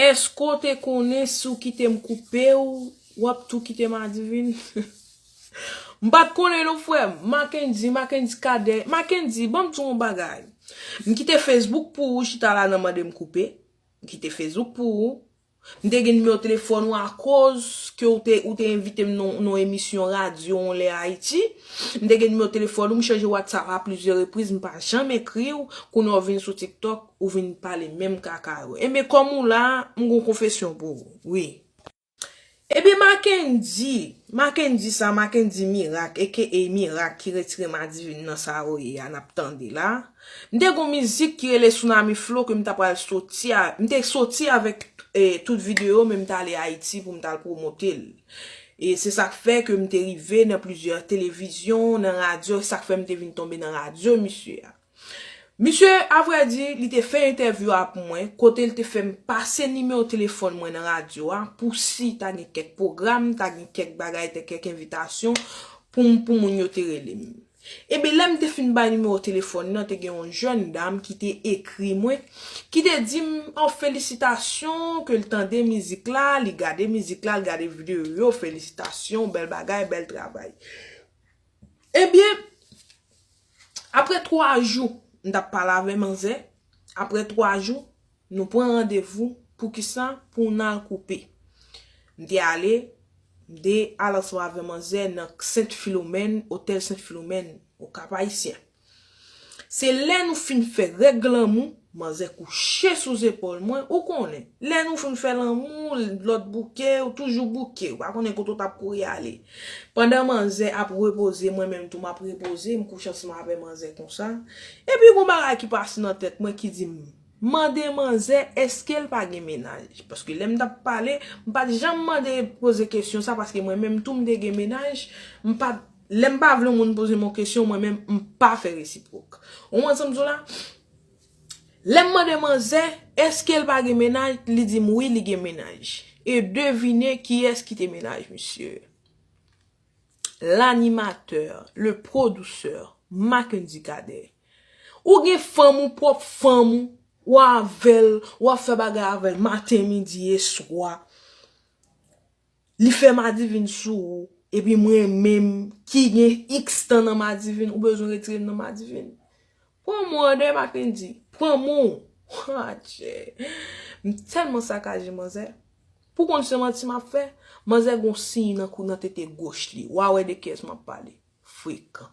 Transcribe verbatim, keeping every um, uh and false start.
Èske w te konnen si w kite m koupe w, w ap tou kite Madivin? M pa t konnen non, frè m. Mackendy, Mackendy Cadet. Mackendy, ban m di w yon bagay. M kite Facebook pou ou, chita la nan mande m koupe. M kite Facebook pou ou. M te gen nimewo telefòn ou akoz ke ou te, ou te envite m nan, nan emisyon radyo yon lè Ayiti. M te gen nimewo telefòn ou, m chanje WhatsApp a plizyè repriz, m pa janm ekri w. Kounye a w vin sou TikTok, ou vin pale menm kaka yo. Enben, kòm ou la, m gon konfesyon pou ou. Wi. Ebyen, Mackendy, Mackendy sa, Mackendy Mirak, A K A Mirak, ki retire Madivin nan sa yo ye a, n ap tande la. M te gon mizik ki rele Tsunami Flow ke m ta pral soti a, m te soti avèk, eh, tout videyo, men m t ale Ayiti pou m t al pwomote l. E se sa k fè ke m te rive nan plizyè televizyon, nan radyo, sa k fè m te vin tonbe nan radyo misye a. Misye, avrèdi, li te fè entèvyou a pou mwen, kote l te fè m pase nimewo telefòn mwen nan radyo a, pou si ta gen kèk pwogram, ta gen kèk bagay, ta kèk envitasyon, pou m, pou moun yo te rele m. Ebyen, lè m te fin bay nimewo telefòn nan, te gen yon jèn dam ki te ekri mwen, ki te di m, "Oh, felisitasyon, ke l tande mizik la, li gade mizik la, l gade videyo yo, felisitasyon, bèl bagay, bèl travay." Ebyen, apre twa jou, m t ap pale avè manzè. Apre twa jou, nou pran randevou. Poukisa? Pou n al koupe. M te ale, m te al ansanm avè manzè nan Sent Filomèn, Otèl Sent Filomèn, o Kap Ayisyen. Se lè nou fin fè règ lanmou, manzè kouche sou zepòl mwen, ou konnen. Lè nou fin fè lanmou, lòt bouke, ou toujou bouke, ou pa konnen kote w t ap kouri ale. Pandan manzè ap repoze, mwen menm tou m ap repoze, m kouche ansanm avè manzè konsa. Epi gon bagay ki pase nan tèt mwen ki di m, mande manzè èske l pa gen mennaj. Paske lè m t ap pale, m pa t janm mande poze kesyon sa, paske mwen menm tou m te gen mennaj, m pa t Lè m pa vle yon moun poze m yon kesyon, mwen menm, m pa fè resipwok. Ou konprann sa m di w la? Lè m mande manzè, èske l pa gen mennaj, li di m wi, li gen mennaj. E devine kiyès ki te mennaj misye? L'animateur, le producteur, Mackendy Cadet. Ou gen fanm ou, pwòp fanm ou, ou avè l, w ap fè bagay avè l maten, midi e swa. Li fè Madivin sou ou, epi mwen menm ki gen iks tan nan Madivin, ou bezwen retire m nan Madivin? Pran mwen an dèyè, Mackendy. Pran mwen. Adje. M tèlman sakaje manzè. Pou konn se manti m ap fè, manzè gon siy nan kou nan tete goch li. W a wè de kiyès m ap pale. Frekan.